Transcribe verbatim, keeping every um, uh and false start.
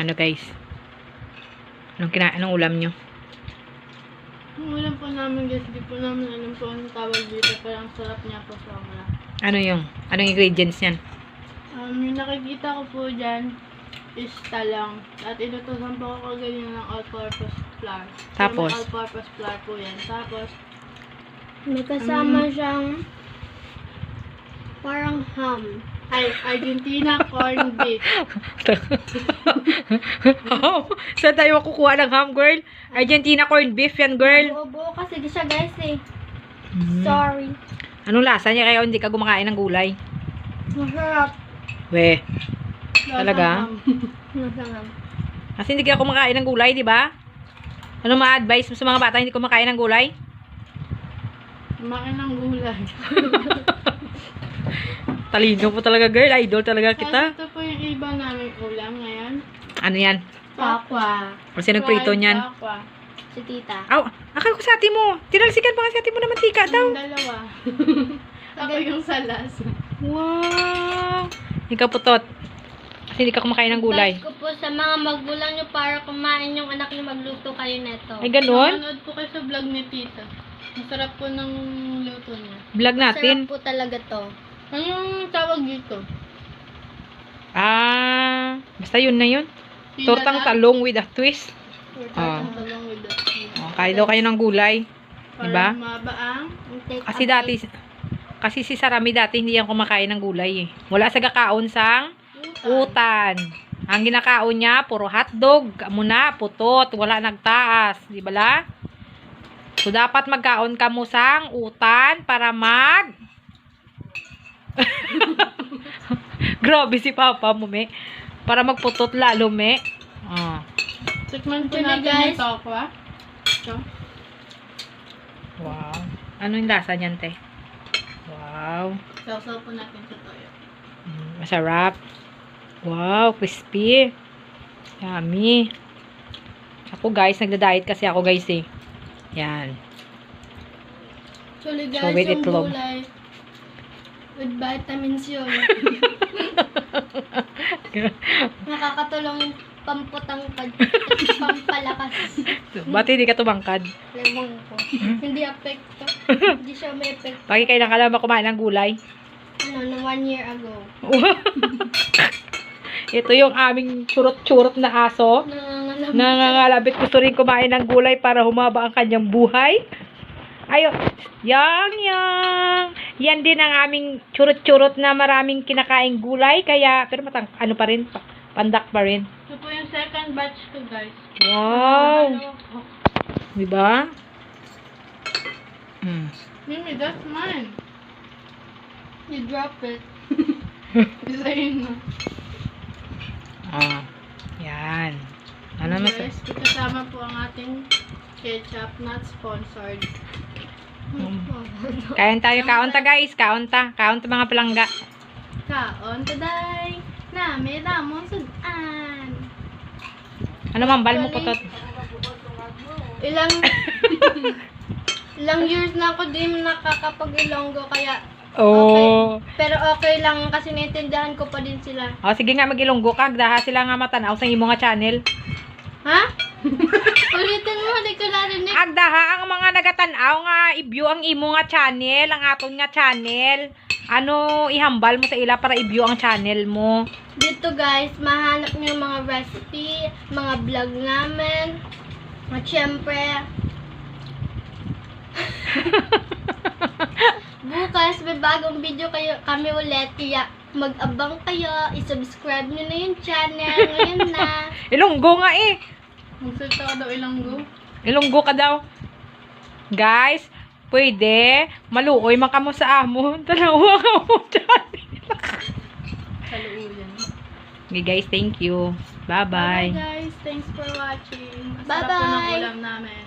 Ano, guys? Anong kina-, anong ulam nyo? Ang ulam po namin, guys, di po namin alam kung anong tawag dito, pero ang sarap niya po sobra. Ano yung, anong ingredients niyan? Um, yung nakikita ko po dyan is talong. At inutusan po ko kanina ng all-purpose flour. Pero may Tapos? All-purpose flour po yan. Tapos, may kasama Mm. siyang parang ham. Ay, Argentina corned beef. Ham? Saan tayo makukuha ng ham, girl? Argentina corned beef yan, girl. Buo-buo kasi siya, guys, eh. Mm. Sorry. Anong lasa niya kaya hindi ka kumakain ng gulay? Masarap. Weh. Lasa Talaga? Ham. Masarap. Kasi hindi ka kumakain ng gulay, di ba? Ano ma-advise mo sa mga bata hindi kumakain ng gulay? Kumain ng gulay. Talino po talaga, girl. Idol talaga Tapos kita. Ito po yung iba naming ulam ngayon. Ano yan? Pakwa. O, sino Fried prito niyan? Pakwa. Si tita. Aw, akala ko sa ate mo. Tinalsikan pa nga si ate mo na mantika daw. Yung dalawa. Ako yung salas. Wow. Ikaw, Putot. Kasi hindi ka kumakain ng gulay. Advice ko po sa mga magulang nyo, para kumain yung anak nyo, magluto kayo neto. Ay, ganun? Manood po kayo sa vlog ni Tita. Masarap po ng luto niya. Vlog natin. Masarap po talaga to. Anong tawag dito? Ah, basta yun na yun. Pila Tortang lang? Talong with a twist. Tortang Ah. Talong with a twist. Oh, kain daw kayo ng gulay. Para Diba? Humaba ang Ang take Kasi up dati, eh. kasi si Sarami dati hindi yan kumakain ng gulay eh. Wala sa gakaon sang Utan. Ang ginakaon niya, puro hotdog. Amo na, putot. Wala nagtaas. Di ba la? So, dapat magkaon ka mo sang utan para mag... Grabe si papa mo, me. Para magputot lalo, me. Ah. Tikman po Ito na, natin guys. Yung tokwa. Ito. Wow. Ano yung lasa niyan, te? Wow. Sausaw po natin sa toyo. Mm, masarap. Wow, crispy. Yummy. Ako, guys, nagda-diet kasi ako, guys, eh. Yan. Actually, So, guys, with yung itlog. Gulay with vitamins yun. Nakakatulong yung pamputangkad, pampalakas. Ba't hindi ka tumangkad? Ewan ko. Hindi apekto. Hindi siya may apekto. Bakit kailangan ka lang ba kumain ng gulay? Ano, no, one year ago. Ito yung aming churot-churot na aso. Nangangalabit. Nangangalabit. Gusto rin kumain ng gulay para humaba ang kanyang buhay. Ayo, yang, yang. Yan din ang aming churot-churot na maraming kinakaing gulay. Kaya, pero matang, ano pa rin, pa- pandak pa rin. Ito po yung second batch ko, guys. Wow. Ano ako? Di ba? Mm. Mimi, that's mine. You drop it. Isa yun, no? Ah, yan. Ano na sa- Guys, kasama po ang ating ketchup, not sponsored. Mm. Kain tayo, kaon ta, guys, kaon ta. Kaon ta, mga palangga. Kaon ta, day. Nami, damon, sudan. Ano, mambal mo, Actually, Putot? Ilang, ilang years na ako di nakakapag-Ilonggo, kaya Oh. Pero okay lang kasi naintindihan ko pa din sila. Oh, sige nga, mag-Ilonggo ka. Agdaha sila nga matan-aw sa imo nga channel. Ha? Ulitin mo, hindi ko narinig. Agdaha ang mga nagatan-aw nga i-view ang imo nga channel, ang aton nga channel. Ano ihambal mo sa ila para i-view ang channel mo? Dito guys, mahanap niyo mga recipe, mga vlog namin. At syempre, bukas may bagong video kayo kami ulit. Kaya mag-abang kayo, i-subscribe niyo na yung channel. Ngayon na. Ilonggo nga eh. Magsalita ka daw Ilonggo. Ilonggo ka daw. Guys, pwede. Maluoy man kamo sa amon. Tanawa ka mo dyan. Kaluuyan. Okay guys, thank you. Bye-bye. Guys, thanks for watching. Ang Bye-bye. Sarap po ng ulam namin.